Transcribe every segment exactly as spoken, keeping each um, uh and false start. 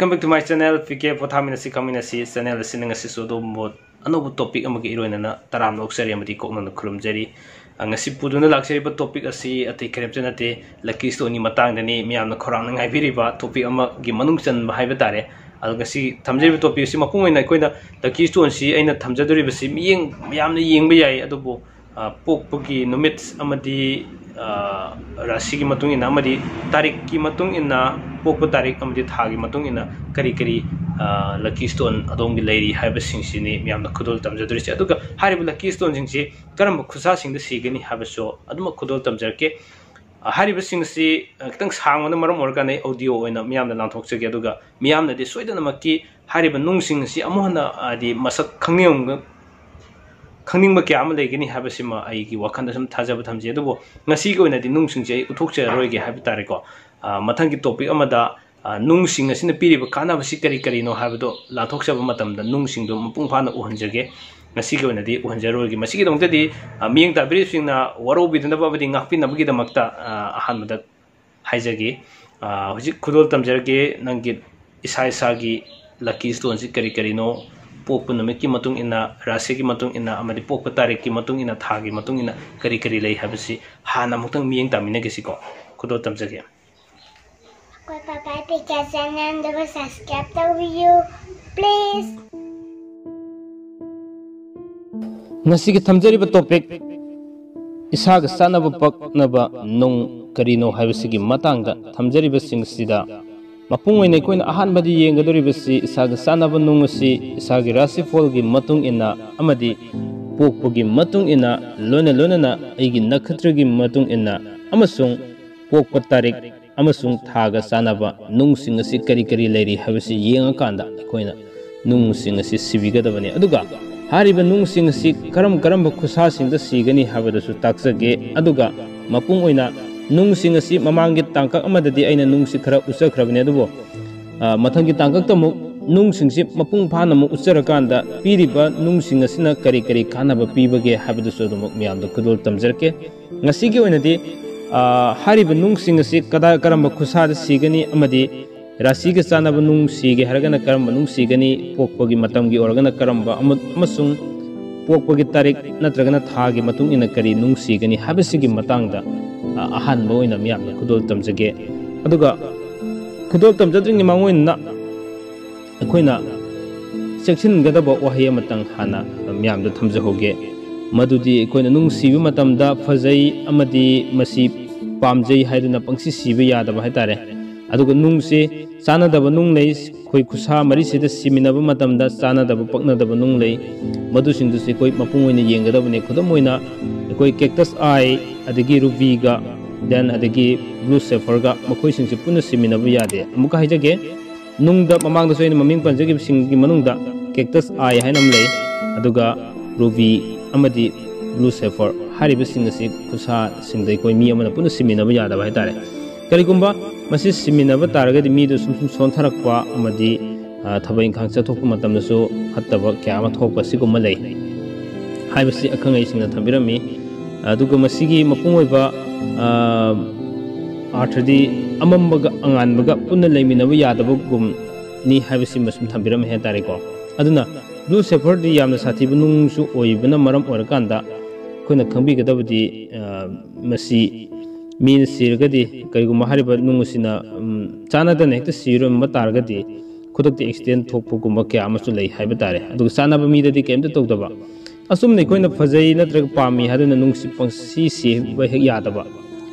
Welcome back to my channel, P K ꯄꯣꯊꯥꯃꯤꯟꯅꯁꯤ ꯈꯪꯃꯤꯟꯅꯁꯤ꯫ Channel ꯑꯁꯤꯅ ꯉꯁꯤꯁꯨ ꯑꯗꯣꯝꯕꯨ ꯑꯅꯧꯕ topic ꯑꯃꯒꯤ ꯏꯔꯣꯏꯅꯅ ꯇꯔꯥꯝꯅ ꯑꯣꯛꯆꯔꯤ ꯑꯃꯗꯤ ꯀꯣꯛꯅꯅ ꯈꯨꯔꯨꯝꯖꯔꯤ꯫ ꯑ, ꯉꯁꯤ ꯄꯨꯗꯨꯅ ꯂꯥꯛꯆꯔꯤꯕ topic ꯑꯁꯤ ꯑꯇꯩ ꯀꯔꯤꯝꯇ ꯅꯠꯇꯦ, lucky stoneꯒꯤ ꯃꯇꯥꯡꯗꯅꯤ꯫ ꯃꯤꯌꯥꯝꯅ ꯈꯧꯔꯥꯡꯅ ꯉꯥꯏꯕꯤꯔꯤꯕ topic ꯑꯃꯒꯤ ꯃꯅꯨꯡ ꯆꯟꯕ ꯍꯥꯏꯕ ꯇꯥꯔꯦ꯫ ꯑꯗꯣ ꯉꯁꯤ ꯊꯝꯖꯔꯤꯕ topic ꯑꯁꯤ ꯃꯄꯨꯡ ꯑꯣꯏꯅ ꯑꯩꯈꯣꯏꯅ lucky stoneꯁꯤ ꯑꯩꯅ ꯊꯝꯖꯗꯣꯔꯤꯕꯁꯤ ꯃꯤꯠꯌꯦꯡ ꯃꯌꯥꯝꯅ ꯌꯦꯡꯕ ꯌꯥꯏ, ꯑꯗꯨꯕꯨ ꯑ, ꯄꯣꯛꯄꯒꯤ ꯅꯨꯃꯤꯠ ꯑꯃꯗꯤ, ꯑ, ꯔꯥꯁꯤꯒꯤ ꯃꯇꯨꯡ ꯏꯟꯅ ꯑꯃꯗꯤ ꯇꯥꯔꯤꯛꯀꯤ ꯃꯇꯨꯡ ꯏꯟꯅ, ꯄꯣꯛꯄ ꯇꯥꯔꯤꯛ ꯑꯃꯗꯤ ꯊꯥꯒꯤ ꯃꯇꯨꯡ ꯏꯟꯅ ꯀꯔꯤ ꯀꯔꯤ, ꯑ, lucky stone ꯑꯗꯣꯝꯒꯤ ꯂꯩꯔꯤ ꯍꯥꯏꯕꯁꯤꯡꯁꯤꯅꯤ ꯃꯌꯥꯝꯅ ꯈꯨꯗꯣꯜ ꯇꯝꯖꯗꯣꯔꯤꯁꯦ꯫ ꯑꯗꯨꯒ ꯍꯥꯏꯔꯤꯕ lucky stoneꯁꯤꯡꯁꯤ ꯀꯔꯝꯕ ꯈꯨꯠꯁꯥꯁꯤꯡꯗ ꯁꯤꯒꯅꯤ ꯍꯥꯏꯕꯁꯨ ꯑꯗꯨꯃꯛ ꯈꯨꯗꯣꯜ ꯇꯝꯖꯔꯛꯀꯦ꯫ ꯑ, ꯍꯥꯏꯔꯤꯕꯁꯤꯡ ꯑꯁꯤ, ꯑ, ꯈꯤꯇꯪ ꯁꯥꯡꯕꯅ ꯃꯔꯝ ꯑꯣꯏꯔꯀꯥꯟꯗ ꯑꯩ audio ꯑꯣꯏꯅ ꯃꯤꯌꯥꯝꯗ ꯂꯥꯟꯊꯣꯛꯆꯒꯦ꯫ ꯑꯗꯨꯒ ꯃꯤꯌꯥꯝꯅꯗꯤ ꯁꯣꯏꯗꯅꯃꯛꯀꯤ ꯍꯥꯏꯔꯤꯕ ꯅꯨꯡꯁꯤꯡ ꯑꯁꯤ ꯑꯃꯨꯛ ꯍꯟꯅ, ꯍꯥꯏꯗꯤ, ꯃꯁꯛ ꯈꯪꯅꯤꯡꯉꯝꯒ-, ꯈꯪꯅꯤꯡꯕ ꯀꯌꯥ ꯑꯃ ꯂꯩꯒꯅꯤ ꯍꯥꯏꯕꯁꯤꯃ ꯑꯩꯒꯤ ꯋꯥꯈꯜꯗ ꯁꯨꯝ ꯊꯥꯖꯕ ꯊꯝꯖꯩ꯫ ꯑꯗꯨꯕꯨ ꯉꯁꯤꯒꯤ ꯑꯣꯏꯅꯗꯤ ꯅꯨꯡꯁꯤꯡꯁꯦ ꯑꯩ ꯎꯠꯊꯣꯛꯆꯔꯔꯣꯏꯒꯦ ꯍꯥꯏꯕ ꯇꯥꯔꯦꯀꯣ꯫ ꯑ, ꯃꯊꯪꯒꯤ topic ꯑꯃꯗ, ꯑ, ꯅꯨꯡꯁꯤꯡ ꯑꯁꯤꯅ ꯄꯤꯔꯤꯕ ꯀꯥꯟꯅꯕꯁꯤ ꯀꯔꯤ ꯀꯔꯤꯅꯣ ꯍꯥꯏꯕꯗꯣ ꯂꯥꯟꯊꯣꯛꯆꯕ ꯃꯇꯝꯗ ꯅꯨꯡꯁꯤꯡꯗꯣ ꯃꯄꯨꯡ ꯐꯥꯅ ꯎꯍꯟꯖꯒꯦ꯫ ꯉꯁꯤꯒꯤ ꯑꯣꯏꯅꯗꯤ ꯎꯍꯟꯖꯔꯣꯏꯒꯦ꯫ ꯃꯁꯤꯒꯤꯗꯃꯛꯇꯗꯤ, ꯑ, ꯃꯤꯠꯌꯦꯡ ꯇꯥꯕꯤꯔꯤꯕꯁꯤꯡꯅ ꯋꯥꯔꯧꯕꯤꯗꯅꯕ ꯑꯃꯗꯤ ꯉꯥꯛꯄꯤꯅꯕꯒꯤꯗꯃꯛꯇ, ꯑ, ꯑꯍꯥꯟꯕꯗ ꯍꯥꯏꯖꯒꯦ꯫ ꯑ, ꯍꯧꯖꯤꯛ ꯈꯨꯗꯣꯜ ꯇꯝꯖꯔꯒꯦ꯫ ꯅꯪꯒꯤ ꯏꯁꯥ ꯏꯁꯥꯒꯤ lucky stoneꯁꯤ ꯀꯔꯤ ꯀꯔꯤꯅꯣ, ꯄꯣꯛꯄ ꯅꯨꯃꯤꯠꯀꯤ ꯃꯇꯨꯡ ꯏꯟꯅ, ꯔꯥꯁꯤꯒꯤ ꯃꯇꯨꯡ ꯏꯟꯅ, ꯑꯃꯗꯤ ꯄꯣꯛꯄ ꯇꯥꯔꯤꯛꯀꯤ ꯃꯇꯨꯡ ꯏꯟꯅ, ꯊꯥꯒꯤ ꯃꯇꯨꯡ ꯏꯟꯅ ꯀꯔꯤ ꯀꯔꯤ ꯂꯩ ꯍꯥꯏꯕꯁꯤ ꯍꯥꯟꯅ ꯑꯃꯨꯛꯇꯪ ꯃꯤꯠꯌꯦꯡ ꯇꯥꯃꯤꯟꯅꯒꯦꯁꯤꯀꯣ꯫ ꯈꯨꯗꯣꯜ ꯇꯝꯖꯒꯦ꯫ ꯑꯩꯈꯣꯏ ꯄꯥꯄꯥ ꯄꯤꯛꯆꯔ ꯆꯦꯅꯦꯜꯗꯨꯕꯨ subscribe ꯇꯧꯕꯤꯌꯨ, please꯫ ꯉꯁꯤꯒꯤ ꯊꯝꯖꯔꯤꯕ topic, ꯏꯁꯥꯒ ꯆꯥꯟꯅꯕ ꯄꯛꯅꯕ ꯅꯨꯡ ꯀꯔꯤꯅꯣ ꯍꯥꯏꯕꯁꯤꯒꯤ ꯃꯇꯥꯡꯗ ꯊꯝꯖꯔꯤꯕꯁꯤꯡꯁꯤꯗ ꯃꯄꯨꯡ ꯑꯣꯏꯅ ꯑꯩꯈꯣꯏꯅ ꯑꯍꯥꯟꯕꯗ ꯌꯦꯡꯒꯗꯧꯔꯤꯕꯁꯤ ꯏꯁꯥꯒ ꯆꯥꯟꯅꯕ ꯅꯨꯡ ꯑꯁꯤ ꯏꯁꯥꯒꯤ ꯔꯥꯁꯤꯐꯣꯜꯒꯤ ꯃꯇꯨꯡ ꯏꯟꯅ ꯑꯃꯗꯤ ꯄꯣꯛꯄꯒꯤ ꯃꯇꯨꯡ ꯏꯟꯅ, ꯂꯣꯏꯅ ꯂꯣꯏꯅꯅ ꯑꯩꯒꯤ ꯅꯈꯇ꯭ꯔꯒꯤ ꯃꯇꯨꯡ ꯏꯟꯅ ꯑꯃꯁꯨꯡ ꯄꯣꯛꯄ ꯇꯥꯔꯤꯛ ꯑꯃꯁꯨꯡ ꯊꯥꯒ ꯆꯥꯟꯅꯕ ꯅꯨꯡꯁꯤꯡ ꯑꯁꯤ ꯀꯔꯤ ꯀꯔꯤ ꯂꯩꯔꯤ ꯍꯥꯏꯕꯁꯤ ꯌꯦꯡꯉꯀꯥꯟꯗ ꯑꯩꯈꯣꯏꯅ ꯅꯨꯡꯁꯤꯡ ꯑꯁꯤ ꯁꯤꯕꯤꯒꯗꯕꯅꯤ꯫ ꯑꯗꯨꯒ ꯍꯥꯏꯔꯤꯕ ꯅꯨꯡꯁꯤꯡ ꯑꯁꯤ ꯀꯔꯝ ꯀꯔꯝꯕ ꯈꯨꯠꯁꯥꯁꯤꯡꯗ ꯁꯤꯒꯅꯤ ꯍꯥꯏꯕꯗꯨꯁꯨ ꯇꯥꯛꯆꯒꯦ꯫ ꯑꯗꯨꯒ ꯃꯄꯨꯡ ꯑꯣꯏꯅ ꯅꯨꯡꯁꯤꯡ ꯑꯁꯤ ꯃꯃꯥꯡꯒꯤ ꯇꯥꯡꯀꯛ ꯑꯃꯗꯗꯤ ꯑꯩꯅ ꯅꯨꯡꯁꯤ ꯈꯔ ꯎꯠꯆꯈ꯭ꯔꯕꯅꯤ, ꯑꯗꯨꯕꯨ, ꯑ, ꯃꯊꯪꯒꯤ ꯇꯥꯡꯀꯛꯇ ꯑꯃꯨꯛ ꯅꯨꯡꯁꯤꯡꯁꯤ ꯃꯄꯨꯡ ꯐꯥꯅ ꯑꯃꯨꯛ ꯎꯠꯆꯔꯀꯥꯟꯗ ꯄꯤꯔꯤꯕ ꯅꯨꯡꯁꯤꯡ ꯑꯁꯤꯅ ꯀꯔꯤ ꯀꯔꯤ ꯀꯥꯟꯅꯕ ꯄꯤꯕꯒꯦ ꯍꯥꯏꯕꯗꯨꯁꯨ ꯑꯗꯨꯃꯛ ꯃꯌꯥꯝꯗ ꯈꯨꯗꯣꯜ ꯇꯝꯖꯔꯛꯀꯦ꯫ ꯉꯁꯤꯒꯤ ꯑꯣꯏꯅꯗꯤ, ꯑ, ꯍꯥꯏꯔꯤꯕ ꯅꯨꯡꯁꯤꯡ ꯑꯁꯤ ꯀꯗꯥꯏ, ꯀꯔꯝꯕ ꯈꯨꯠꯁꯥꯗ ꯁꯤꯒꯅꯤ ꯑꯃꯗꯤ ꯔꯥꯁꯤꯒ ꯆꯥꯟꯅꯕ ꯅꯨꯡ ꯁꯤꯒꯦ ꯍꯥꯏꯔꯒꯅ ꯀꯔꯝꯕ ꯅꯨꯡ ꯁꯤꯒꯅꯤ, ꯄꯣꯛꯄꯒꯤ ꯃꯇꯝꯒꯤ ꯑꯣꯏꯔꯒꯅ ꯀꯔꯝꯕ, ꯑꯃ-, ꯑꯃꯁꯨꯡ ꯄꯣꯛꯄꯒꯤ ꯇꯥꯔꯤꯛ ꯅꯠꯇ꯭ꯔꯒꯅ ꯊꯥꯒꯤ ꯃꯇꯨꯡ ꯏꯟꯅ ꯀꯔꯤ ꯅꯨꯡ ꯁꯤꯒꯅꯤ ꯍꯥꯏꯕꯁꯤꯒꯤ ꯃꯇꯥꯡꯗ, ꯑ, ꯑꯍꯥꯟꯕ ꯑꯣꯏꯅ ꯃꯤꯌꯥꯝꯗ ꯈꯨꯗꯣꯜ ꯇꯝꯖꯒꯦ꯫ ꯑꯗꯨꯒ ꯈꯨꯗꯣꯜ ꯇꯝꯖꯗ꯭ꯔꯤꯉꯩ ꯃꯃꯥꯡ ꯑꯣꯏꯅ ꯑꯩꯈꯣꯏꯅ ꯆꯦꯛꯁꯤꯟꯒꯗꯕ ꯋꯥꯍꯩ ꯑꯃꯇꯪ ꯍꯥꯟꯅ ꯃꯤꯌꯥꯝꯗ ꯊꯝꯖꯍꯧꯒꯦ꯫ ꯃꯗꯨꯗꯤ ꯑꯩꯈꯣꯏꯅ ꯅꯨꯡ ꯁꯤꯕ ꯃꯇꯝꯗ ꯐꯖꯩ ꯑꯃꯗꯤ ꯃꯁꯤ ꯄꯥꯝꯖꯩ ꯍꯥꯏꯗꯨꯅ ꯄꯪꯁꯤ ꯁꯤꯕ ꯌꯥꯗꯕ ꯍꯥꯏꯇꯥꯔꯦ꯫ ꯑꯗꯨꯒ ꯅꯨꯡꯁꯤ ꯆꯥꯟꯅꯗꯕ ꯅꯨꯡ ꯂꯩ, ꯑꯩꯈꯣꯏ ꯈꯨꯠꯁꯥ ꯃꯔꯤꯁꯤꯗ ꯁꯤꯃꯤꯟꯅꯕ ꯃꯇꯝꯗ ꯆꯥꯟꯅꯗꯕ ꯄꯛꯅꯗꯕ ꯅꯨꯡ ꯂꯩ, ꯃꯗꯨꯁꯤꯡꯗꯨꯁꯨ ꯑꯩꯈꯣꯏ ꯃꯄꯨꯡ ꯑꯣꯏꯅ ꯌꯦꯡꯒꯗꯕꯅꯤ꯫ ꯈꯨꯗꯝ ꯑꯣꯏꯅ ꯑꯩꯈꯣꯏ cactus eye, ꯑꯗꯒꯤ rubyꯒ, then ꯑꯗꯒꯤ blue sapphireꯒ, ꯃꯈꯣꯏꯁꯤꯡꯁꯦ ꯄꯨꯟꯅ ꯁꯤꯃꯤꯟꯅꯕ ꯌꯥꯗꯦ꯫ ꯑꯃꯨꯛꯀ ꯍꯥꯏꯖꯒꯦ, ꯅꯨꯡꯗ ꯃꯃꯥꯡꯗꯁꯨ ꯑꯩꯅ ꯃꯃꯤꯡ ꯄꯟꯖꯈꯤꯕꯁꯤꯡꯒꯤ ꯃꯅꯨꯡꯗ cactus eye ꯍꯥꯏꯅ ꯑꯃ ꯂꯩ, ꯑꯗꯨꯒ ruby ꯑꯃꯗꯤ blue sapphire ꯍꯥꯏꯔꯤꯕꯁꯤꯡ ꯑꯁꯤ ꯈꯨꯠꯁꯥꯁꯤꯡꯗ ꯑꯩꯈꯣꯏ ꯃꯤ ꯑꯃꯅ ꯄꯨꯟꯅ ꯁꯤꯃꯤꯟꯅꯕ ꯌꯥꯗꯕ ꯍꯥꯏꯇꯥꯔꯦ꯫ ꯀꯔꯤꯒꯨꯝꯕ ꯃꯁꯤ ꯁꯤꯃꯤꯟꯅꯕ ꯇꯥꯔꯒꯗꯤ ꯃꯤꯗꯨ ꯁꯨꯝ ꯁꯨꯝ ꯁꯣꯟꯊꯔꯛꯄ ꯑꯃꯗꯤ, ꯑ, ꯊꯕꯛ ꯏꯪꯈꯥꯡ ꯆꯠꯊꯣꯛꯄ ꯃꯇꯝꯗꯁꯨ ꯐꯠꯇꯕ ꯀꯌꯥ ꯑꯃ ꯊꯣꯛꯄ ꯑꯁꯤꯒꯨꯝꯕ ꯂꯩ ꯍꯥꯏꯕꯁꯤ ꯑꯈꯪ ꯑꯍꯩꯁꯤꯡꯅ ꯊꯝꯕꯤꯔꯝꯃꯤ꯫ ꯑꯗꯨꯒ ꯃꯁꯤꯒꯤ ꯃꯄꯨꯡ ꯑꯣꯏꯕ, ꯑ, ꯑꯥꯔꯊꯗꯤ ꯑꯃꯝꯕꯒ ꯑꯉꯥꯟꯕꯒ ꯄꯨꯟꯅ ꯂꯩꯃꯤꯟꯅꯕ ꯌꯥꯗꯕꯒꯨꯝꯅꯤ ꯍꯥꯏꯕꯁꯤꯃ ꯁꯨꯝ ꯊꯝꯕꯤꯔꯝꯃꯤ ꯍꯥꯏ ꯇꯥꯔꯦꯀꯣ꯫ ꯑꯗꯨꯅ blue sapphireꯗꯤ ꯌꯥꯝꯅ ꯁꯥꯊꯤꯕ ꯅꯨꯡꯁꯨ ꯑꯣꯏꯕꯅ ꯃꯔꯝ ꯑꯣꯏꯔꯀꯥꯟꯗ ꯑꯩꯈꯣꯏꯅ ꯈꯪꯕꯤꯒꯗꯕꯗꯤ, ꯑ, ꯃꯁꯤ ꯃꯤꯅ ꯁꯤꯔꯒꯗꯤ ꯀꯔꯤꯒꯨꯝꯕ ꯍꯥꯏꯔꯤꯕ ꯅꯨꯡ ꯑꯁꯤꯅ, ꯎꯝ, ꯆꯥꯟꯅꯗꯅ ꯍꯦꯛꯇ ꯁꯤꯔꯝꯕ ꯇꯥꯔꯒꯗꯤ ꯈꯨꯗꯛꯇ accident ꯊꯣꯛꯄꯒꯨꯝꯕ ꯀꯌꯥ ꯑꯃꯁꯨ ꯂꯩ ꯍꯥꯏꯕ ꯇꯥꯔꯦ꯫ ꯑꯗꯨꯒ ꯆꯥꯟꯅꯕ ꯃꯤꯗꯗꯤ ꯀꯩꯝꯇ ꯇꯧꯗꯕ꯫ ꯑꯁꯨꯝꯅ ꯑꯩꯈꯣꯏꯅ ꯐꯖꯩ ꯅꯠꯇ꯭ꯔꯒ ꯄꯥꯝꯃꯤ ꯍꯥꯏꯗꯨꯅ ꯅꯨꯡꯁꯤ ꯄꯪꯁꯤ ꯁꯤꯕ ꯍꯦꯛ ꯌꯥꯗꯕ꯫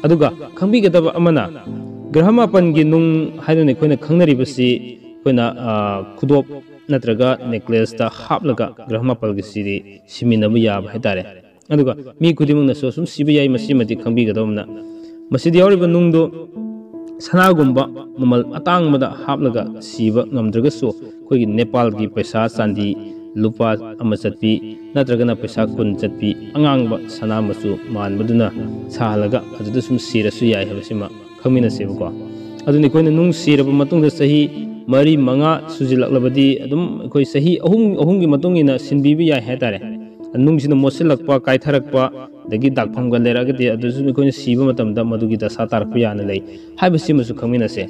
ꯑꯗꯨꯒ ꯈꯪꯕꯤꯒꯗꯕ ꯑꯃꯅ, ꯒ꯭ꯔꯍ ꯃꯥꯄꯟꯒꯤ ꯅꯨꯡ ꯍꯥꯏꯗꯨꯅ ꯑꯩꯈꯣꯏꯅ ꯈꯪꯅꯔꯤꯕꯁꯤ ꯑꯩꯈꯣꯏꯅ, ꯑ, ꯈꯨꯗꯣꯞ ꯅꯠꯇ꯭ꯔꯒ necklaceꯇ ꯍꯥꯞꯂꯒ ꯒ꯭ꯔꯍ ꯃꯥꯄꯜꯒꯤꯁꯤꯗꯤ ꯁꯤꯃꯤꯟꯅꯕ ꯌꯥꯕ ꯍꯥꯏꯇꯥꯔꯦ꯫ ꯑꯗꯨꯒ ꯃꯤ ꯈꯨꯗꯤꯡꯃꯛꯅꯁꯨ ꯑꯁꯨꯝ ꯁꯤꯕ ꯌꯥꯏ, ꯃꯁꯤꯃꯗꯤ ꯈꯪꯕꯤꯒꯗꯕꯅ꯫ ꯃꯁꯤꯗ ꯌꯥꯎꯔꯤꯕ ꯅꯨꯡꯗꯨ ꯁꯅꯥꯒꯨꯝꯕ ꯃꯃꯜ ꯑꯇꯥꯡꯕꯗ ꯍꯥꯞꯂꯒ ꯁꯤꯕ ꯉꯝꯗ꯭ꯔꯒꯁꯨ, ꯑꯩꯈꯣꯏꯒꯤ ꯅꯦꯄꯥꯜꯒꯤ ꯄꯩꯁꯥ ꯆꯥꯟꯗꯤ ꯂꯨꯄꯥ ꯑꯃ ꯆꯠꯄꯤ ꯅꯠꯇ꯭ꯔꯒꯅ ꯄꯩꯁꯥ ꯀꯨꯟ ꯆꯠꯄꯤ ꯑꯉꯥꯡꯕ ꯁꯅꯥ ꯃꯆꯨ ꯃꯥꯟꯕꯗꯨꯅ ꯁꯥꯍꯜꯂꯒ ꯑꯗꯨꯗ ꯁꯨꯝ ꯁꯤꯔꯁꯨ ꯌꯥꯏ ꯍꯥꯏꯕꯁꯤꯃ ꯈꯪꯃꯤꯟꯅꯁꯦꯕꯀꯣ꯫ ꯑꯗꯨꯅ ꯑꯩꯈꯣꯏꯅ ꯅꯨꯡ ꯁꯤꯔꯕ ꯃꯇꯨꯡꯗ ꯆꯍꯤ ꯃꯔꯤ ꯃꯉꯥ ꯁꯨꯖꯤꯜꯂꯛꯂꯕꯗꯤ ꯑꯗꯨꯝ ꯑꯩꯈꯣꯏ ꯆꯍꯤ ꯑꯍꯨꯝ, ꯑꯍꯨꯝꯒꯤ ꯃꯇꯨꯡ ꯏꯟꯅ ꯁꯤꯟꯕꯤꯕ ꯌꯥꯏ ꯍꯥꯏꯇꯥꯔꯦ꯫ ꯅꯨꯡꯁꯤꯅ ꯃꯣꯠꯁꯤꯜꯂꯛꯄ, ꯀꯥꯏꯊꯔꯛꯄ, ꯑꯗꯒꯤ ꯗꯥꯛꯐꯝꯒ ꯂꯩꯔꯛꯑꯒꯗꯤ ꯑꯗꯨꯁꯨ ꯑꯩꯈꯣꯏꯅ ꯁꯤꯕ ꯃꯇꯝꯗ ꯃꯗꯨꯒꯤ ꯗꯁꯥ ꯇꯥꯔꯛꯄ ꯌꯥꯅ ꯂꯩ ꯍꯥꯏꯕꯁꯤꯃꯁꯨ ꯈꯪꯃꯤꯟꯅꯁꯦ꯫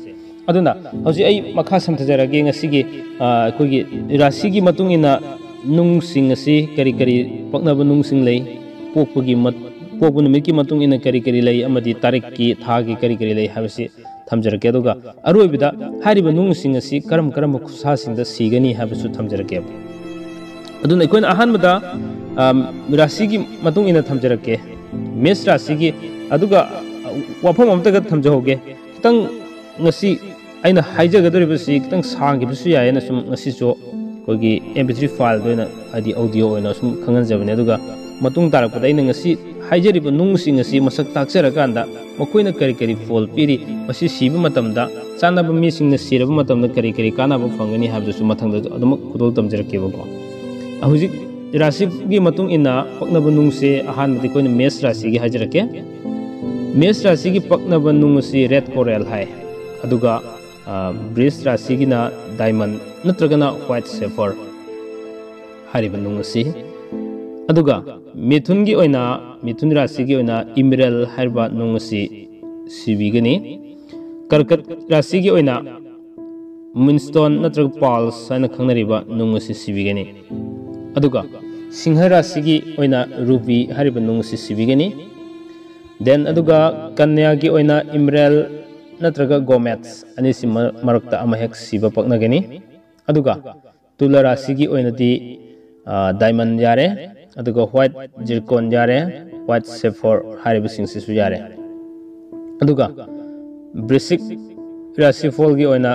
ꯑꯗꯨꯅ ꯍꯧꯖꯤꯛ ꯑꯩ ꯃꯈꯥ ꯁꯝꯊꯖꯔꯒꯦ꯫ ꯉꯁꯤꯒꯤ ꯑ, ꯑꯩꯈꯣꯏꯒꯤ ꯔꯥꯁꯤꯒꯤ ꯃꯇꯨꯡ ꯏꯟꯅ ꯅꯨꯡꯁꯤꯡ ꯑꯁꯤ ꯀꯔꯤ ꯀꯔꯤ ꯄꯛꯅꯕ ꯅꯨꯡꯁꯤꯡ ꯂꯩ, ꯄꯣꯛꯄꯒꯤ ꯃꯠ- ꯄꯣꯛꯄ ꯅꯨꯃꯤꯠꯀꯤ ꯃꯇꯨꯡ ꯏꯟꯅ ꯀꯔꯤ ꯀꯔꯤ ꯂꯩ ꯑꯃꯗꯤ ꯇꯥꯔꯤꯛꯀꯤ, ꯊꯥꯒꯤ ꯀꯔꯤ ꯀꯔꯤ ꯂꯩ ꯍꯥꯏꯕꯁꯤ ꯊꯝꯖꯔꯛꯀꯦ꯫ ꯑꯗꯨꯒ ꯑꯔꯣꯏꯕꯗ ꯍꯥꯏꯔꯤꯕ ꯅꯨꯡꯁꯤꯡ ꯑꯁꯤ ꯀꯔꯝ ꯀꯔꯝꯕ ꯈꯨꯠꯁꯥꯁꯤꯡꯗ ꯁꯤꯒꯅꯤ ꯍꯥꯏꯕꯁꯨ ꯊꯝꯖꯔꯛꯀꯦ꯫ ꯑꯗꯨꯅ ꯑꯩꯈꯣꯏꯅ ꯑꯍꯥꯟꯕꯗ ꯑ, ꯔꯥꯁꯤꯒꯤ ꯃꯇꯨꯡ ꯏꯟꯅ ꯊꯝꯖꯔꯛꯀꯦ꯫ ꯃꯦꯁ ꯔꯥꯁꯤꯒꯤ, ꯑꯗꯨꯒ ꯋꯥꯐꯝ ꯑꯃꯇꯒ ꯊꯝꯖꯍꯧꯒꯦ꯫ ꯈꯤꯇꯪ ꯉꯁꯤ ꯑꯩꯅ ꯍꯥꯏꯖꯒꯗꯧꯔꯤꯕꯁꯤ ꯈꯤꯇꯪ ꯁꯥꯡꯈꯤꯕꯁꯨ ꯌꯥꯏꯌꯦꯅ ꯁꯨꯝ ꯉꯁꯤꯁꯨ ꯑꯩꯈꯣꯏꯒꯤ ꯑꯦꯝ ꯄꯤ ꯊ꯭ꯔꯤ ꯐꯥꯏꯜꯗ ꯑꯣꯏꯅ, ꯍꯥꯏꯗꯤ ꯑꯣꯗꯤꯑꯣ ꯑꯣꯏꯅ ꯁꯨꯝ ꯈꯪꯍꯟꯖꯕꯅꯦ꯫ ꯑꯗꯨꯒ ꯃꯇꯨꯡ ꯇꯥꯔꯛꯄꯗ ꯑꯩꯅ ꯉꯁꯤ ꯍꯥꯏꯖꯔꯤꯕ ꯅꯨꯡꯁꯤꯡ ꯑꯁꯤ ꯃꯁꯛ ꯇꯥꯛꯆꯔꯀꯥꯟꯗ ꯃꯈꯣꯏꯅ ꯀꯔꯤ ꯀꯔꯤ ꯐꯣꯜ ꯄꯤꯔꯤ, ꯃꯁꯤ ꯁꯤꯕ ꯃꯇꯝꯗ, ꯆꯥꯟꯅꯕ ꯃꯤꯁꯤꯡꯅ ꯁꯤꯔꯕ ꯃꯇꯝꯗ ꯀꯔꯤ ꯀꯔꯤ ꯀꯥꯟꯅꯕ ꯐꯪꯒꯅꯤ ꯍꯥꯏꯕꯗꯨꯁꯨ ꯃꯊꯪꯗ ꯑꯗꯨꯃꯛ ꯈꯨꯗꯣꯜ ꯇꯝꯖꯔꯛꯀꯦꯕꯀꯣ꯫ ꯍꯧꯖꯤꯛ ꯔꯥꯁꯤꯒꯤ ꯃꯇꯨꯡ ꯏꯟꯅ ꯄꯛꯅꯕ ꯅꯨꯡꯁꯦ ꯑꯍꯥꯟꯕꯗꯤ ꯑꯩꯈꯣꯏꯅ ꯃꯦꯁ ꯔꯥꯁꯤꯒꯤ ꯍꯥꯏꯖꯔꯛꯀꯦ꯫ ꯃꯦꯁ ꯔꯥꯁꯤꯒꯤ ꯄꯛꯅꯕ ꯅꯨꯡ ꯑꯁꯤ ꯔꯦꯗ ꯀꯣꯔꯦꯜ ꯍꯥꯏ, ꯑꯗꯨꯒ ꯕ꯭ꯔꯤꯁ ꯔꯥꯁꯤꯒꯤꯅ ꯗꯥꯏꯃꯟ ꯅꯠꯇ꯭ꯔꯒꯅ ꯋꯥꯏꯠ ꯁꯦꯐꯔ ꯍꯥꯏꯔꯤꯕ ꯅꯨꯡ ꯑꯁꯤ, ꯑꯗꯨꯒ ꯃꯤꯊꯨꯟꯒꯤ ꯑꯣꯏꯅ, ꯃꯤꯊꯨꯟ ꯔꯥꯁꯤꯒꯤ ꯑꯣꯏꯅ ꯏꯃꯤꯔꯦꯜ ꯍꯥꯏꯔꯤꯕ ꯅꯨꯡ ꯑꯁꯤ ꯁꯤꯕꯤꯒꯅꯤ꯫ ꯀꯔꯀꯠ ꯔꯥꯁꯤꯒꯤ ꯑꯣꯏꯅ ꯃꯨꯟꯁꯇꯣꯟ ꯅꯠꯇ꯭ꯔꯒ ꯄꯥꯜꯁ ꯍꯥꯏꯅ ꯈꯪꯅꯔꯤꯕ ꯅꯨꯡ ꯑꯁꯤ ꯁꯤꯕꯤꯒꯅꯤ꯫ ꯑꯗꯨꯒ ꯁꯤꯡꯍ ꯔꯥꯁꯤꯒꯤ ꯑꯣꯏꯅ ꯔꯨꯕꯤ ꯍꯥꯏꯔꯤꯕ ꯅꯨꯡ ꯑꯁꯤ ꯁꯤꯕꯤꯒꯅꯤ꯫ ꯗꯦꯟ ꯑꯗꯨꯒ ꯀꯟꯌꯥꯒꯤ ꯑꯣꯏꯅ ꯏꯃꯔꯦꯜ ꯅꯠꯇ꯭ꯔꯒ ꯒꯣꯃꯦꯠꯁ ꯑꯅꯤꯁꯤ ꯃꯔꯛꯇ ꯑꯃ ꯍꯦꯛ ꯁꯤꯕ ꯄꯛꯅꯒꯅꯤ꯫ ꯑꯗꯨꯒ ꯇꯨꯂ ꯔꯥꯁꯤꯒꯤ ꯑꯣꯏꯅꯗꯤ ꯗꯥꯏꯃꯟ ꯌꯥꯔꯦ, ꯑꯗꯨꯒ ꯋꯥꯏꯠ ꯖꯤꯔꯀꯣꯟ ꯌꯥꯔꯦ, ꯋꯥꯏꯠ ꯁꯦꯐꯣꯔ ꯍꯥꯏꯔꯤꯕꯁꯤꯡꯁꯤꯁꯨ ꯌꯥꯔꯦ꯫ ꯑꯗꯨꯒ ꯕ꯭ꯔꯤꯁꯤꯛ ꯔꯥꯁꯤꯐꯣꯜꯒꯤ ꯑꯣꯏꯅ,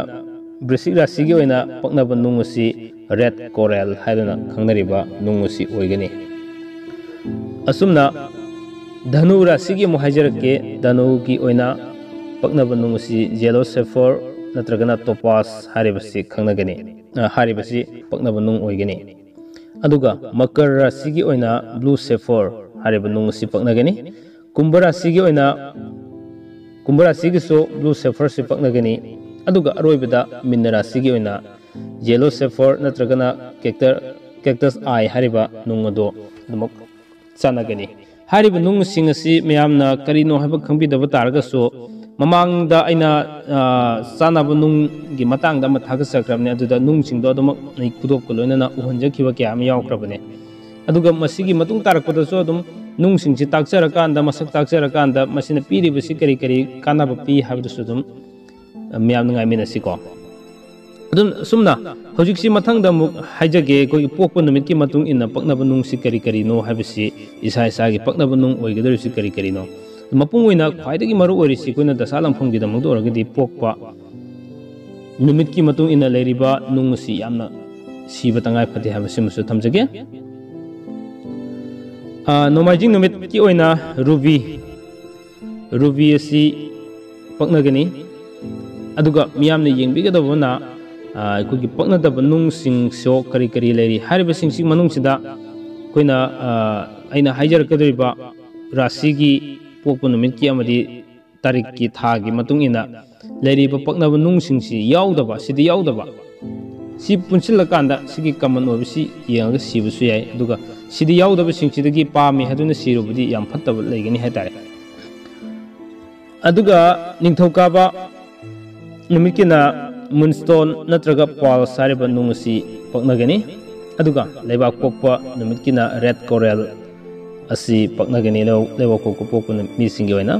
ꯕ꯭ꯔꯤꯁꯤꯛ ꯔꯥꯁꯤꯒꯤ ꯑꯣꯏꯅ ꯄꯛꯅꯕ ꯅꯨꯡ ꯑꯁꯤ ꯔꯦꯗ ꯀꯣꯔꯦꯜ ꯍꯥꯏꯗꯨꯅ ꯈꯪꯅꯔꯤꯕ ꯅꯨꯡ ꯑꯁꯤ ꯑꯣꯏꯒꯅꯤ꯫ ꯑꯁꯨꯝꯅ ꯙꯅꯨ ꯔꯥꯁꯤꯒꯤ ꯑꯃꯨꯛ ꯍꯥꯏꯖꯔꯛꯀꯦ꯫ ꯙꯅꯨꯒꯤ ꯑꯣꯏꯅ ꯄꯛꯅꯕ ꯅꯨꯡ ꯑꯁꯤ ꯌꯦꯂꯣ ꯁꯦꯐꯣꯔ ꯅꯠꯇ꯭ꯔꯒꯅ ꯇꯣꯄꯥꯁ ꯍꯥꯏꯔꯤꯕꯁꯤ ꯈꯪꯅꯒꯅꯤ꯫ ꯑ, ꯍꯥꯏꯔꯤꯕꯁꯤ ꯄꯛꯅꯕ ꯅꯨꯡ ꯑꯣꯏꯒꯅꯤ꯫ ꯑꯗꯨꯒ ꯃꯀꯔ ꯔꯥꯁꯤꯒꯤ ꯑꯣꯏꯅ ꯕ꯭ꯂꯨ ꯁꯦꯐꯣꯔ ꯍꯥꯏꯔꯤꯕ ꯅꯨꯡ ꯑꯁꯤ ꯄꯛꯅꯒꯅꯤ꯫ ꯀꯨꯝꯚ ꯔꯥꯁꯤꯒꯤ ꯑꯣꯏꯅ, ꯀꯨꯝꯚ ꯔꯥꯁꯤꯒꯤꯁꯨ ꯕ꯭ꯂꯨ ꯁꯦꯐꯣꯔꯁꯤ ꯄꯛꯅꯒꯅꯤ꯫ ꯑꯗꯨꯒ ꯑꯔꯣꯏꯕꯗ ꯃꯤꯟꯅ ꯔꯥꯁꯤꯒꯤ ꯑꯣꯏꯅ ꯌꯦꯂꯣ ꯁꯦꯐꯣꯔ ꯅꯠꯇ꯭ꯔꯒꯅ ꯀꯦꯛꯇꯔ, ꯀꯦꯛꯇꯁ ꯑꯥꯏ ꯍꯥꯏꯔꯤꯕ ꯅꯨꯡ ꯑꯗꯨ ꯑꯗꯨꯃꯛ ꯆꯥꯟꯅꯒꯅꯤ꯫ ꯍꯥꯏꯔꯤꯕ ꯅꯨꯡꯁꯤꯡ ꯑꯁꯤ ꯃꯌꯥꯝꯅ ꯀꯔꯤꯅꯣ ꯍꯥꯏꯕ ꯈꯪꯕꯤꯗꯕ ꯇꯥꯔꯒꯁꯨ, ꯃꯃꯥꯡꯗ ꯑꯩꯅ ꯆꯥꯅꯕ ꯅꯨꯡꯒꯤ ꯃꯇꯥꯡꯗ ꯑꯃ ꯊꯥꯒꯠꯆꯈ꯭ꯔꯕꯅꯦ꯫ ꯑꯗꯨꯗ ꯅꯨꯡꯁꯤꯡꯗꯣ ꯑꯗꯨꯃꯛ ꯑꯩ ꯈꯨꯗꯣꯞꯀ ꯂꯣꯏꯅꯅ ꯎꯍꯟꯖꯈꯤꯕ ꯀꯌꯥ ꯑꯃ ꯌꯥꯎꯈ꯭ꯔꯕꯅꯦ꯫ ꯑꯗꯨꯒ ꯃꯁꯤꯒꯤ ꯃꯇꯨꯡ ꯇꯥꯔꯛꯄꯗꯁꯨ ꯑꯗꯨꯝ ꯅꯨꯡꯁꯤꯡꯁꯤ ꯇꯥꯛꯆꯔꯀꯥꯟꯗ, ꯃꯁꯛ ꯇꯥꯛꯆꯔꯀꯥꯟꯗ ꯃꯁꯤꯅ ꯄꯤꯔꯤꯕꯁꯤ ꯀꯔꯤ ꯀꯔꯤ ꯀꯥꯟꯅꯕ ꯄꯤ ꯍꯥꯏꯕꯗꯨꯁꯨ ꯑꯗꯨꯝ ꯃꯤꯌꯥꯝꯅ ꯉꯥꯏꯃꯤꯟꯅꯁꯤꯀꯣ꯫ ꯑꯗꯨꯝ ꯑꯁꯨꯝꯅ ꯍꯧꯖꯤꯛꯁꯤ ꯃꯊꯪꯗ ꯑꯃꯨꯛ ꯍꯥꯏꯖꯒꯦ, ꯑꯩꯈꯣꯏꯒꯤ ꯄꯣꯛꯄ ꯅꯨꯃꯤꯠꯀꯤ ꯃꯇꯨꯡ ꯏꯟꯅ ꯄꯛꯅꯕ ꯅꯨꯡꯁꯤ ꯀꯔꯤ ꯀꯔꯤꯅꯣ ꯍꯥꯏꯕꯁꯤ, ꯏꯁꯥ ꯏꯁꯥꯒꯤ ꯄꯛꯅꯕ ꯅꯨꯡ ꯑꯣꯏꯒꯗꯧꯔꯤꯁꯤ ꯀꯔꯤ ꯀꯔꯤꯅꯣ꯫ ꯃꯄꯨꯡ ꯑꯣꯏꯅ ꯈ꯭ꯋꯥꯏꯗꯒꯤ ꯃꯔꯨ ꯑꯣꯏꯔꯤꯁꯤ ꯑꯩꯈꯣꯏꯅ ꯗꯁꯥ ꯂꯝꯐꯝꯒꯤꯗꯃꯛꯇ ꯑꯣꯏꯔꯒꯗꯤ ꯄꯣꯛꯄ ꯅꯨꯃꯤꯠꯀꯤ ꯃꯇꯨꯡ ꯏꯟꯅ ꯂꯩꯔꯤꯕ ꯅꯨꯡ ꯑꯁꯤ ꯌꯥꯝꯅ ꯁꯤꯕ ꯇꯉꯥꯏ ꯐꯗꯦ ꯍꯥꯏꯕꯁꯤꯃꯁꯨ ꯊꯝꯖꯒꯦ꯫ ꯅꯣꯡꯃꯥꯏꯖꯤꯡ ꯅꯨꯃꯤꯠꯀꯤ ꯑꯣꯏꯅ ꯔꯨꯕꯤ, ꯔꯨꯕꯤ ꯑꯁꯤ ꯄꯛꯅꯒꯅꯤ꯫ ꯑꯗꯨꯒ ꯃꯤꯌꯥꯝꯅ ꯌꯦꯡꯕꯤꯒꯗꯕꯅ, ꯑꯩꯈꯣꯏꯒꯤ ꯄꯛꯅꯗꯕ ꯅꯨꯡꯁꯤꯡꯁꯨ ꯀꯔꯤ ꯀꯔꯤ ꯂꯩꯔꯤ ꯍꯥꯏꯔꯤꯕꯁꯤꯡꯁꯤ ꯃꯅꯨꯡꯁꯤꯗ ꯑꯩꯈꯣꯏꯅ, ꯑꯩꯅ ꯍꯥꯏꯖꯔꯛꯀꯗꯧꯔꯤꯕ ꯔꯥꯁꯤꯒꯤ, ꯄꯣꯛꯄ ꯅꯨꯃꯤꯠꯀꯤ ꯑꯃꯗꯤ ꯇꯥꯔꯤꯛꯀꯤ, ꯊꯥꯒꯤ ꯃꯇꯨꯡ ꯏꯟꯅ ꯂꯩꯔꯤꯕ ꯄꯛꯅꯕ ꯅꯨꯡꯁꯤꯡꯁꯤ ꯌꯥꯎꯗꯕ, ꯁꯤꯗꯤ ꯌꯥꯎꯗꯕ, ꯁꯤ ꯄꯨꯟꯁꯤꯜꯂꯀꯥꯟꯗ ꯁꯤꯒꯤ ꯀꯃꯟ ꯑꯣꯏꯕꯁꯤ ꯌꯦꯡꯉꯒ ꯁꯤꯕꯁꯨ ꯌꯥꯏ꯫ ꯑꯗꯨꯒ ꯁꯤꯗꯤ ꯌꯥꯎꯗꯕꯁꯤꯡꯁꯤꯗꯒꯤ ꯄꯥꯝꯃꯤ ꯍꯥꯏꯗꯨꯅ ꯁꯤꯔꯨꯕꯗꯤ ꯌꯥꯝ ꯐꯠꯇꯕ ꯂꯩꯒꯅꯤ ꯍꯥꯏꯇꯥꯔꯦ꯫ ꯑꯗꯨꯒ ꯅꯤꯡꯊꯧꯀꯥꯕ ꯅꯨꯃꯤꯠꯀꯤꯅ ꯃꯨꯟꯁꯇꯣꯟ ꯅꯠꯇ꯭ꯔꯒ ꯄꯥꯜꯁ ꯍꯥꯏꯔꯤꯕ ꯅꯨꯡ ꯑꯁꯤ ꯄꯛꯅꯒꯅꯤ꯫ ꯑꯗꯨꯒ ꯂꯩꯕꯥꯛ ꯄꯣꯛꯄ ꯅꯨꯃꯤꯠꯀꯤꯅ ꯔꯦꯠ ꯀꯣꯔꯦꯜ ꯑꯁꯤ ꯄꯛꯅꯒꯅꯤ ꯂꯩꯕꯥꯛ ꯄꯣꯛꯄ ꯄꯣꯛꯄ ꯃꯤꯁꯤꯡꯒꯤ ꯑꯣꯏꯅ꯫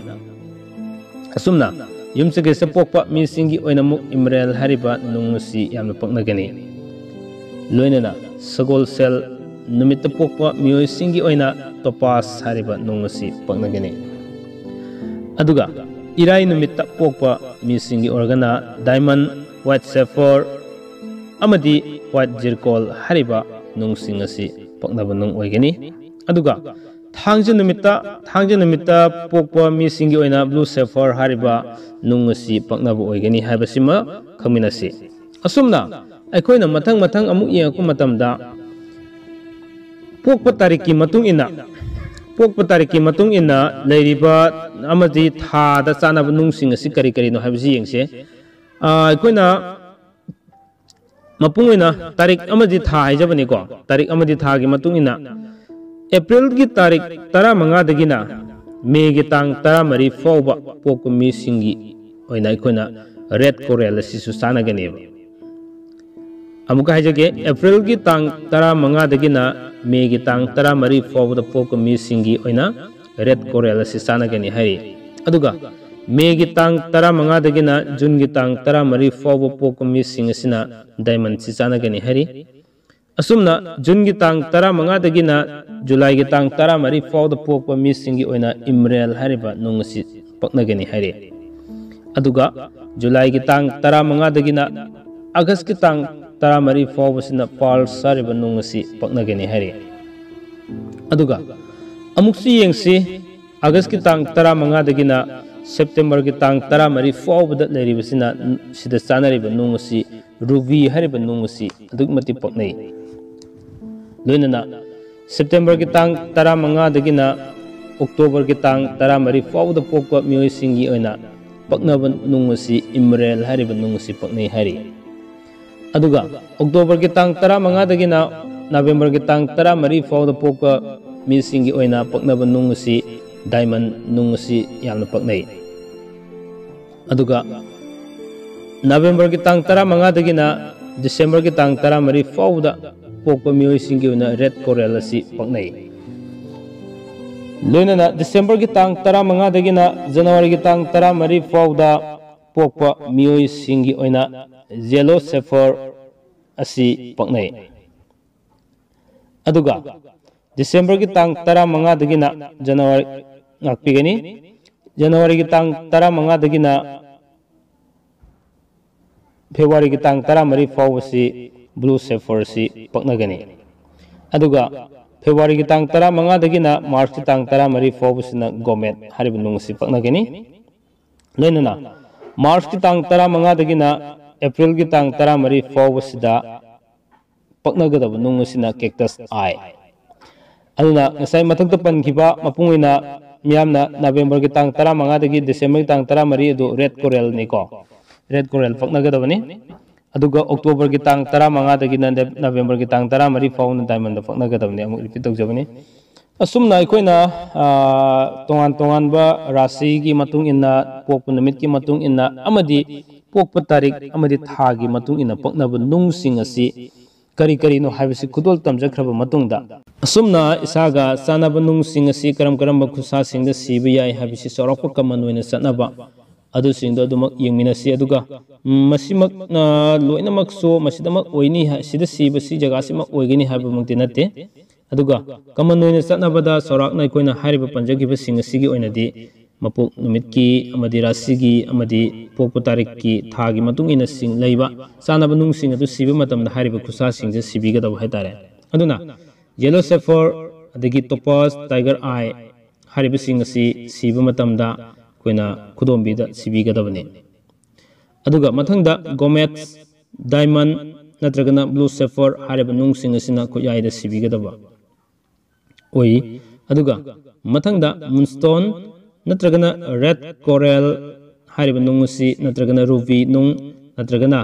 ꯑꯁꯨꯝꯅ ꯌꯨꯝꯁꯀꯩꯁ ꯄꯣꯛꯄ ꯃꯤꯁꯤꯡꯒꯤ ꯑꯣꯏꯅ ꯑꯃꯨꯛ ꯏꯃꯔꯦꯜ ꯍꯥꯏꯔꯤꯕ ꯅꯨꯡ ꯑꯁꯤ ꯌꯥꯝꯅ ꯄꯛꯅꯒꯅꯤ꯫ ꯂꯣꯏꯅꯅ ꯁꯒꯣꯜꯁꯦꯜ ꯅꯨꯃꯤꯠꯇ ꯄꯣꯛꯄ ꯃꯤꯑꯣꯏꯁꯤꯡꯒꯤ ꯑꯣꯏꯅ ꯇꯣꯄꯥꯁ ꯍꯥꯏꯔꯤꯕ ꯅꯨꯡ ꯑꯁꯤ ꯄꯛꯅꯒꯅꯤ꯫ ꯑꯗꯨꯒ ꯏꯔꯥꯏ ꯅꯨꯃꯤꯠꯇ ꯄꯣꯛꯄ ꯃꯤꯁꯤꯡꯒꯤ ꯑꯣꯏꯔꯒꯅ ꯗꯥꯏꯃꯟ, ꯋꯥꯏꯠ ꯁꯦꯐꯔ ꯑꯃꯗꯤ ꯋꯥꯏꯠ ꯖꯤꯔꯀꯣꯜ ꯍꯥꯏꯔꯤꯕ ꯅꯨꯡꯁꯤꯡ ꯑꯁꯤ ꯄꯛꯅꯕ ꯅꯨꯡ ꯑꯣꯏꯒꯅꯤ꯫ ꯑꯗꯨꯒ ꯊꯥꯡꯖ ꯅꯨꯃꯤꯠꯇ, ꯊꯥꯡꯖ ꯅꯨꯃꯤꯠꯇ ꯄꯣꯛꯄ ꯃꯤꯁꯤꯡꯒꯤ ꯑꯣꯏꯅ ꯕ꯭ꯂꯨ ꯁꯦꯐꯔ ꯍꯥꯏꯔꯤꯕ ꯅꯨꯡ ꯑꯁꯤ ꯄꯛꯅꯕ ꯑꯣꯏꯒꯅꯤ ꯍꯥꯏꯕꯁꯤꯃ ꯈꯪꯃꯤꯟꯅꯁꯤ꯫ ꯑꯁꯨꯝꯅ ꯑꯩꯈꯣꯏꯅ ꯃꯊꯪ ꯃꯊꯪ ꯑꯃꯨꯛ ꯌꯦꯡꯉꯛꯄ ꯃꯇꯝꯗ ꯄꯣꯛꯄ ꯇꯥꯔꯤꯛꯀꯤ ꯃꯇꯨꯡ ꯏꯟꯅ, ꯄꯣꯛꯄ ꯇꯥꯔꯤꯛꯀꯤ ꯃꯇꯨꯡ ꯏꯟꯅ ꯂꯩꯔꯤꯕ ꯑꯃꯗꯤ ꯊꯥꯗ ꯆꯥꯅꯕ ꯅꯨꯡꯁꯤꯡ ꯑꯁꯤ ꯀꯔꯤ ꯀꯔꯤꯅꯣ ꯍꯥꯏꯕꯁꯤ ꯌꯦꯡꯁꯦ꯫ ꯑꯩꯈꯣꯏꯅ ꯃꯄꯨꯡ ꯑꯣꯏꯅ ꯇꯥꯔꯤꯛ ꯑꯃꯗꯤ ꯊꯥ ꯍꯥꯏꯖꯕꯅꯤꯀꯣ꯫ ꯇꯥꯔꯤꯛ ꯑꯃꯗꯤ ꯊꯥꯒꯤ ꯃꯇꯨꯡ ꯏꯟꯅ ꯑꯦꯄ꯭ꯔꯤꯜꯒꯤ ꯇꯥꯔꯤꯛ ꯇꯔꯥꯃꯉꯥꯗꯒꯤꯅ ꯃꯦꯒꯤ ꯇꯥꯡ ꯇꯔꯥꯃꯔꯤ ꯐꯥꯎꯕ ꯄꯣꯛꯄ ꯃꯤꯁꯤꯡꯒꯤ ꯑꯣꯏꯅ ꯑꯩꯈꯣꯏꯅ ꯔꯦꯗ ꯀꯣꯔꯦꯜ ꯑꯁꯤꯁꯨ ꯆꯥꯟꯅꯒꯅꯦꯕ꯫ ꯑꯃꯨꯛꯀ ꯍꯥꯏꯖꯒꯦ, ꯑꯦꯄ꯭ꯔꯤꯜꯒꯤ ꯇꯥꯡ ꯇꯔꯥꯃꯉꯥꯗꯒꯤꯅ ꯃꯦꯒꯤ ꯇꯥꯡ ꯇꯔꯥꯃꯔꯤ ꯐꯥꯎꯕꯗ ꯄꯣꯛꯄ ꯃꯤꯁꯤꯡꯒꯤ ꯑꯣꯏꯅ ꯔꯦꯗ ꯀꯣꯔꯦꯜ ꯑꯁꯤ ꯆꯥꯟꯅꯒꯅꯤ ꯍꯥꯏꯔꯤ꯫ ꯑꯗꯨꯒ ꯃꯦꯒꯤ ꯇꯥꯡ ꯇꯔꯥꯃꯉꯥꯗꯒꯤꯅ ꯖꯨꯟꯒꯤ ꯇꯥꯡ ꯇꯔꯥꯃꯔꯤ ꯐꯥꯎꯕ ꯄꯣꯛꯄ ꯃꯤꯁꯤꯡ ꯑꯁꯤꯅ ꯗꯥꯏꯃꯟꯁꯤ ꯆꯥꯟꯅꯒꯅꯤ ꯍꯥꯏꯔꯤ꯫ ꯑꯁꯨꯝꯅ ꯖꯨꯟꯒꯤ ꯇꯥꯡ ꯇꯔꯥꯃꯉꯥꯗꯒꯤꯅ ꯖꯨꯂꯥꯏꯒꯤ ꯇꯥꯡ ꯇꯔꯥꯃꯔꯤ ꯐꯥꯎꯕꯗ ꯄꯣꯛꯄ ꯃꯤꯁꯤꯡꯒꯤ ꯑꯣꯏꯅ ꯏꯝꯔꯦꯜ ꯍꯥꯏꯔꯤꯕ ꯅꯨꯡ ꯑꯁꯤ ꯄꯛꯅꯒꯅꯤ ꯍꯥꯏꯔꯤ꯫ ꯑꯗꯨꯒ ꯖꯨꯂꯥꯏꯒꯤ ꯇꯥꯡ ꯇꯔꯥꯃꯉꯥꯗꯒꯤꯅ ꯑꯥꯒꯁꯀꯤ ꯇꯥꯡ ꯇꯔꯥꯃꯔꯤ ꯐꯥꯎꯕꯁꯤꯅ ꯄꯥꯔꯜꯁ ꯍꯥꯏꯔꯤꯕ ꯅꯨꯡ ꯑꯁꯤ ꯄꯛꯅꯒꯅꯤ ꯍꯥꯏꯔꯤ꯫ ꯑꯗꯨꯒ ꯑꯃꯨꯛꯁꯨ ꯌꯦꯡꯁꯤ, ꯑꯥꯒꯁꯀꯤ ꯇꯥꯡ ꯇꯔꯥꯃꯉꯥꯗꯒꯤꯅ ꯁꯦꯞꯇꯦꯝꯕꯔꯒꯤ ꯇꯥꯡ ꯇꯔꯥꯃꯔꯤ ꯐꯥꯎꯕꯗ ꯂꯩꯔꯤꯕꯁꯤꯅ, ꯁꯤꯗ ꯆꯥꯅꯔꯤꯕ ꯅꯨꯡ ꯑꯁꯤ ꯔꯨꯕꯤ ꯍꯥꯏꯔꯤꯕ ꯅꯨꯡ ꯑꯁꯤ ꯑꯗꯨꯛꯀꯤ ꯃꯇꯤꯛ ꯄꯛꯅꯩ꯫ ꯂꯣꯏꯅꯅ ꯁꯦꯞꯇꯦꯝꯕꯔꯒꯤ ꯇꯥꯡ ꯇꯔꯥꯃꯉꯥꯗꯒꯤꯅ ꯑꯣꯛꯇꯣꯕꯔꯒꯤ ꯇꯥꯡ ꯇꯔꯥꯃꯔꯤ ꯐꯥꯎꯕꯗ ꯄꯣꯛꯄ ꯃꯤꯑꯣꯏꯁꯤꯡꯒꯤ ꯑꯣꯏꯅ ꯄꯛꯅꯕ ꯅꯨꯡ ꯑꯁꯤ ꯏꯝꯔꯦꯜ ꯍꯥꯏꯔꯤꯕ ꯅꯨꯡ ꯑꯁꯤ ꯄꯛꯅꯩ ꯍꯥꯏꯔꯤ꯫ ꯑꯗꯨꯒ ꯑꯣꯛꯇꯣꯕꯔꯒꯤ ꯇꯥꯡ ꯇꯔꯥꯃꯉꯥꯗꯒꯤꯅ ꯅꯕꯦꯝꯕꯔꯒꯤ ꯇꯥꯡ ꯇꯔꯥꯃꯔꯤ ꯐꯥꯎꯕꯗ ꯄꯣꯛꯄ ꯃꯤꯁꯤꯡꯒꯤ ꯑꯣꯏꯅ ꯄꯛꯅꯕ ꯅꯨꯡ ꯑꯁꯤ ꯗꯥꯏꯃꯟ ꯅꯨꯡ ꯑꯁꯤ ꯌꯥꯝꯅ ꯄꯛꯅꯩ꯫ ꯑꯗꯨꯒ ꯅꯕꯦꯝꯕꯔꯒꯤ ꯇꯥꯡ ꯇꯔꯥꯃꯉꯥꯗꯒꯤꯅ ꯗꯤꯁꯦꯝꯕꯔꯒꯤ ꯇꯥꯡ ꯇꯔꯥꯃꯔꯤ ꯐꯥꯎꯕꯗ ꯄꯣꯛꯄ ꯃꯤꯑꯣꯏꯁꯤꯡꯒꯤ ꯑꯣꯏꯅ ꯔꯦꯗ ꯀꯣꯔꯦꯜ ꯑꯁꯤ ꯄꯛꯅꯩ꯫ ꯂꯣꯏꯅꯅ ꯗꯤꯁꯦꯝꯕꯔꯒꯤ ꯇꯥꯡ ꯇꯔꯥꯃꯉꯥꯗꯒꯤꯅ ꯖꯅꯋꯥꯔꯤꯒꯤ ꯇꯥꯡ ꯇꯔꯥꯃꯔꯤ ꯐꯥꯎꯕꯗ ꯄꯣꯛꯄ ꯃꯤꯑꯣꯏꯁꯤꯡꯒꯤ ꯑꯣꯏꯅ ꯌꯦꯂꯣ ꯁꯦꯐꯔ ꯑꯁꯤ ꯄꯛꯅꯩ꯫ ꯑꯗꯨꯒ ꯗꯤꯁꯦꯝꯕꯔꯒꯤ ꯇꯥꯡ ꯇꯔꯥꯃꯉꯥꯗꯒꯤꯅ ꯖꯅꯋꯥꯔꯤ, ꯉꯥꯛꯄꯤꯒꯅꯤ, ꯖꯅꯋꯥꯔꯤꯒꯤ ꯇꯥꯡ ꯇꯔꯥꯃꯉꯥꯗꯒꯤꯅ ꯐꯦꯕ꯭ꯔꯨꯋꯥꯔꯤꯒꯤ ꯇꯥꯡ ꯇꯔꯥꯃꯔꯤ ꯐꯥꯎꯕꯁꯤ ꯕ꯭ꯂꯨ ꯁꯦꯐꯔꯁꯤ ꯄꯛꯅꯒꯅꯤ꯫ ꯑꯗꯨꯒ ꯐꯦꯕ꯭ꯔꯨꯋꯥꯔꯤꯒꯤ ꯇꯥꯡ ꯇꯔꯥꯃꯉꯥꯗꯒꯤꯅ ꯃꯥꯔꯆꯀꯤ ꯇꯥꯡ ꯇꯔꯥꯃꯔꯤ ꯐꯥꯎꯕꯁꯤꯅ ꯒꯣꯃꯦꯠ ꯍꯥꯏꯔꯤꯕ ꯅꯨꯡ ꯑꯁꯤ ꯄꯛꯅꯒꯅꯤ꯫ ꯂꯣꯏꯅꯅ ꯃꯥꯔꯆꯀꯤ ꯇꯥꯡ ꯇꯔꯥꯃꯉꯥꯗꯒꯤꯅ ꯑꯦꯄ꯭ꯔꯤꯜꯒꯤ ꯇꯥꯡ ꯇꯔꯥꯃꯔꯤ ꯐꯥꯎꯕꯁꯤꯗ ꯄꯛꯅꯒꯗꯕ ꯅꯨꯡ ꯑꯁꯤꯅ ꯀꯦꯛꯇꯁ ꯑꯥꯏ꯫ ꯑꯗꯨꯅ ꯉꯁꯥꯏ ꯃꯊꯛꯇ ꯄꯟꯈꯤꯕ ꯃꯄꯨꯡ ꯑꯣꯏꯅ ꯃꯤꯌꯥꯝꯅ ꯅꯕꯦꯝꯕꯔꯒꯤ ꯇꯥꯡ ꯇꯔꯥꯃꯉꯥꯗꯒꯤ ꯗꯤꯁꯦꯝꯕꯔꯒꯤ ꯇꯥꯡ ꯇꯔꯥꯃꯔꯤ ꯑꯗꯨ ꯔꯦꯗ ꯀꯣꯔꯦꯜꯅꯤꯀꯣ, ꯔꯦꯗ ꯀꯣꯔꯦꯜ ꯄꯛꯅꯒꯗꯕꯅꯤ꯫ ꯑꯗꯨꯒ ꯑꯣꯛꯇꯣꯕꯔꯒꯤ ꯇꯥꯡ ꯇꯔꯥꯃꯉꯥꯗꯒꯤꯅ ꯅꯕꯦꯝꯕꯔꯒꯤ ꯇꯥꯡ ꯇꯔꯥꯃꯔꯤ ꯐꯥꯎꯕꯅ ꯗꯥꯏꯃꯟꯗ ꯄꯛꯅꯒꯗꯕꯅꯤ꯫ ꯑꯃꯨꯛ ꯔꯤꯄꯤꯠ ꯇꯧꯖꯕꯅꯤ, ꯑꯁꯨꯝꯅ ꯑꯩꯈꯣꯏꯅ, ꯑ, ꯇꯣꯉꯥꯟ ꯇꯣꯉꯥꯟꯕ ꯔꯥꯁꯤꯒꯤ ꯃꯇꯨꯡ ꯏꯟꯅ, ꯄꯣꯛꯄ ꯅꯨꯃꯤꯠꯀꯤ ꯃꯇꯨꯡ ꯏꯟꯅ, ꯑꯃꯗꯤ ꯄꯣꯛꯄ ꯇꯥꯔꯤꯛ ꯑꯃꯗꯤ ꯊꯥꯒꯤ ꯃꯇꯨꯡ ꯏꯟꯅ ꯄꯛꯅꯕ ꯅꯨꯡꯁꯤꯡ ꯑꯁꯤ ꯀꯔꯤ ꯀꯔꯤꯅꯣ ꯍꯥꯏꯕꯁꯤ ꯈꯨꯗꯣꯜ ꯇꯝꯖꯈ꯭ꯔꯕ ꯃꯇꯨꯡꯗ, ꯑꯁꯨꯝꯅ ꯏꯁꯥꯒ ꯆꯥꯟꯅꯕ ꯅꯨꯡꯁꯤꯡ ꯑꯁꯤ ꯀꯔꯝ ꯀꯔꯝꯕ ꯈꯨꯠꯁꯥꯁꯤꯡꯗ ꯁꯤꯕ ꯌꯥꯏ ꯍꯥꯏꯕꯁꯤ ꯆꯥꯎꯔꯥꯛꯄ ꯀꯃꯟ ꯑꯣꯏꯅ ꯆꯠꯅꯕ ꯑꯗꯨꯁꯤꯡꯗꯣ ꯑꯗꯨꯃꯛ ꯌꯦꯡꯃꯤꯟꯅꯁꯤ꯫ ꯑꯗꯨꯒ, ꯎꯝ, ꯃꯁꯤꯃꯛꯅ ꯂꯣꯏꯅꯃꯛꯁꯨ ꯃꯁꯤꯗꯃꯛ ꯑꯣꯏꯅꯤ ꯍꯥꯏ-, ꯁꯤꯗ ꯁꯤꯕꯁꯤ ꯖꯒꯥꯁꯤꯃꯛ ꯑꯣꯏꯒꯅꯤ ꯍꯥꯏꯕꯃꯛꯇꯤ ꯅꯠꯇꯦ꯫ ꯑꯗꯨꯒ ꯀꯃꯟ ꯑꯣꯏꯅ ꯆꯠꯅꯕꯗ ꯆꯥꯎꯔꯥꯛꯅ ꯑꯩꯈꯣꯏꯅ ꯍꯥꯏꯔꯤꯕ ꯄꯟꯖꯈꯤꯕꯁꯤꯡ ꯑꯁꯤꯒꯤ ꯑꯣꯏꯅꯗꯤ ꯃꯄꯣꯛ ꯅꯨꯃꯤꯠꯀꯤ ꯑꯃꯗꯤ ꯔꯥꯁꯤꯒꯤ ꯑꯃꯗꯤ ꯄꯣꯛꯄ ꯇꯥꯔꯤꯛꯀꯤ ꯊꯥꯒꯤ ꯃꯇꯨꯡ ꯏꯟꯅ ꯁꯤꯡ-, ꯂꯩꯕ ꯆꯥꯅꯕ ꯅꯨꯡꯁꯤꯡ ꯑꯗꯨ ꯁꯤꯕ ꯃꯇꯝꯗ ꯍꯥꯏꯔꯤꯕ ꯈꯨꯠꯁꯥꯁꯤꯡꯁꯦ ꯁꯤꯕꯤꯒꯗꯕ ꯍꯥꯏꯇꯥꯔꯦ꯫ ꯑꯗꯨꯅ yellow sapphire, ꯑꯗꯒꯤ topaz, tiger eye ꯍꯥꯏꯔꯤꯕꯁꯤꯡ ꯑꯁꯤ ꯁꯤꯕ ꯃꯇꯝꯗ ꯑꯩꯈꯣꯏꯅ ꯈꯨꯗꯣꯝꯕꯤꯗ ꯁꯤꯕꯤꯒꯗꯕꯅꯤ꯫ ꯑꯗꯨꯒ ꯃꯊꯪꯗ gomets, diamond ꯅꯠꯇ꯭ꯔꯒꯅ blue sapphire ꯍꯥꯏꯔꯤꯕ ꯅꯨꯡꯁꯤꯡ ꯑꯁꯤꯅ ꯈꯨꯠꯌꯥꯏꯗ ꯁꯤꯕꯤꯒꯗꯕ ꯑꯣꯏ꯫ ꯑꯗꯨꯒ ꯃꯊꯪꯗ moonstone ꯅꯠꯇ꯭ꯔꯒꯅ red coral ꯍꯥꯏꯔꯤꯕ ꯅꯨꯡ ꯑꯁꯤ ꯅꯠꯇ꯭ꯔꯒꯅ ruby ꯅꯨꯡ ꯅꯠꯇ꯭ꯔꯒꯅ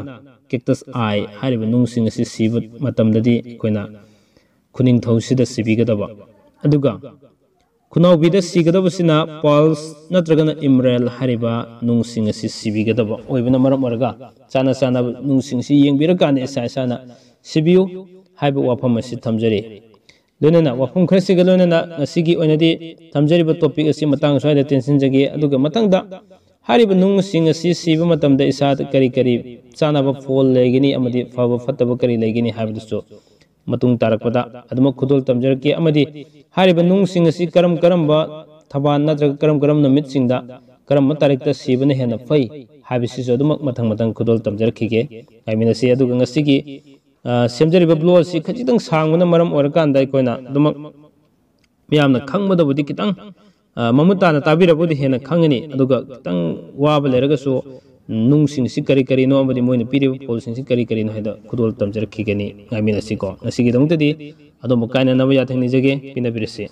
cactus eye ꯍꯥꯏꯔꯤꯕ ꯅꯨꯡꯁꯤꯡ ꯑꯁꯤ ꯁꯤꯕ ꯃꯇꯝꯗꯗꯤ ꯑꯩꯈꯣꯏꯅ ꯈꯨꯅꯤꯡꯊꯧꯁꯤꯗ ꯁꯤꯕꯤꯒꯗꯕ꯫ ꯑꯗꯨꯒ ꯈꯨꯅꯥꯎꯕꯤꯗ ꯁꯤꯒꯗꯕꯁꯤꯅ pearls ꯅꯠꯇ꯭ꯔꯒꯅ emerald ꯍꯥꯏꯔꯤꯕ ꯅꯨꯡꯁꯤꯡ ꯑꯁꯤ ꯁꯤꯕꯤꯒꯗꯕ ꯑꯣꯏꯕꯅ ꯃꯔꯝ ꯑꯣꯏꯔꯒ ꯆꯥꯅ ꯆꯥꯅꯕ ꯅꯨꯡꯁꯤꯡꯁꯤ ꯌꯦꯡꯕꯤꯔꯀꯥꯟꯗ ꯏꯁꯥ ꯏꯁꯥꯅ ꯁꯤꯕꯤꯌꯨ ꯍꯥꯏꯕ ꯋꯥꯐꯝ ꯑꯁꯤ ꯊꯝꯖꯔꯤ꯫ ꯂꯣꯏꯅꯅ ꯋꯥꯐꯝ ꯈꯔꯁꯤꯒ ꯂꯣꯏꯅꯅ ꯉꯁꯤꯒꯤ ꯑꯣꯏꯅꯗꯤ ꯊꯝꯖꯔꯤꯕ topic ꯑꯁꯤ ꯃꯇꯥꯡ ꯁ꯭ꯋꯥꯏꯗ ꯇꯦꯟꯁꯤꯟꯖꯒꯦ꯫ ꯑꯗꯨꯒ ꯃꯊꯪꯗ ꯍꯥꯏꯔꯤꯕ ꯅꯨꯡꯁꯤꯡ ꯑꯁꯤ ꯁꯤꯕ ꯃꯇꯝꯗ ꯏꯁꯥꯗ ꯀꯔꯤ ꯀꯔꯤ ꯆꯥꯅꯕ ꯐꯣꯜ ꯂꯩꯒꯅꯤ ꯑꯃꯗꯤ ꯐꯕ ꯐꯠꯇꯕ ꯀꯔꯤ ꯂꯩꯒꯅꯤ ꯍꯥꯏꯕꯗꯨꯁꯨ ꯃꯇꯨꯡ ꯇꯥꯔꯛꯄꯗ ꯑꯗꯨꯃꯛ ꯈꯨꯗꯣꯜ ꯇꯝꯖꯔꯛꯀꯦ꯫ ꯑꯃꯗꯤ ꯍꯥꯏꯔꯤꯕ ꯅꯨꯡꯁꯤꯡ ꯑꯁꯤ ꯀꯔꯝ ꯀꯔꯝꯕ ꯊꯕꯥꯟ ꯅꯠꯇ꯭ꯔꯒ ꯀꯔꯝ ꯀꯔꯝꯕ ꯅꯨꯃꯤꯠꯁꯤꯡꯗ ꯀꯔꯝꯕ ꯇꯥꯔꯤꯛꯇ ꯁꯤꯕꯅ ꯍꯦꯟꯅ ꯐꯩ ꯍꯥꯏꯕꯁꯤꯁꯨ ꯑꯗꯨꯃꯛ ꯃꯊꯪ ꯃꯊꯪ ꯈꯨꯗꯣꯜ ꯇꯝꯖꯔꯛꯈꯤꯒꯦ꯫ ꯉꯥꯏꯃꯤꯟꯅꯁꯤ꯫ ꯑꯗꯨꯒ ꯉꯁꯤꯒꯤ, ꯑ, ꯁꯦꯝꯖꯔꯤꯕ blog ꯑꯁꯤ ꯈꯖꯤꯛꯇꯪ ꯁꯥꯡꯕꯅ ꯃꯔꯝ ꯑꯣꯏꯔꯀꯥꯟꯗ ꯑꯩꯈꯣꯏꯅ ꯑꯗꯨꯃꯛ ꯃꯤꯌꯥꯝꯅ ꯈꯪꯕꯗꯕꯨꯗꯤ ꯈꯤꯇꯪ, ꯑ, ꯃꯃꯨꯠ ꯇꯥꯅ ꯇꯥꯕꯤꯔꯕꯨꯗꯤ ꯍꯦꯟꯅ ꯈꯪꯒꯅꯤ꯫ ꯑꯗꯨꯒ ꯈꯤꯇꯪ ꯋꯥꯕ ꯂꯩꯔꯒꯁꯨ ꯅꯨꯡꯁꯤꯡꯁꯤ ꯀꯔꯤ ꯀꯔꯤꯅꯣ ꯑꯃꯗꯤ ꯃꯣꯏꯅ ꯄꯤꯔꯤꯕ ꯐꯣꯜꯁꯤꯡꯁꯤ ꯀꯔꯤ ꯀꯔꯤꯅꯣ ꯍꯥꯏꯗ ꯈꯨꯗꯣꯜ ꯇꯝꯖꯔꯛꯈꯤꯒꯅꯤ꯫ ꯉꯥꯏꯃꯤꯟꯅꯁꯤꯀꯣ꯫ ꯉꯁꯤꯒꯤꯗꯃꯛꯇꯗꯤ ꯑꯗꯣꯝꯕꯨ ꯀꯥꯏꯅꯅꯕ ꯌꯥꯊꯪ ꯅꯤꯖꯒꯦ꯫ ꯄꯤꯅꯕꯤꯔꯁꯤ꯫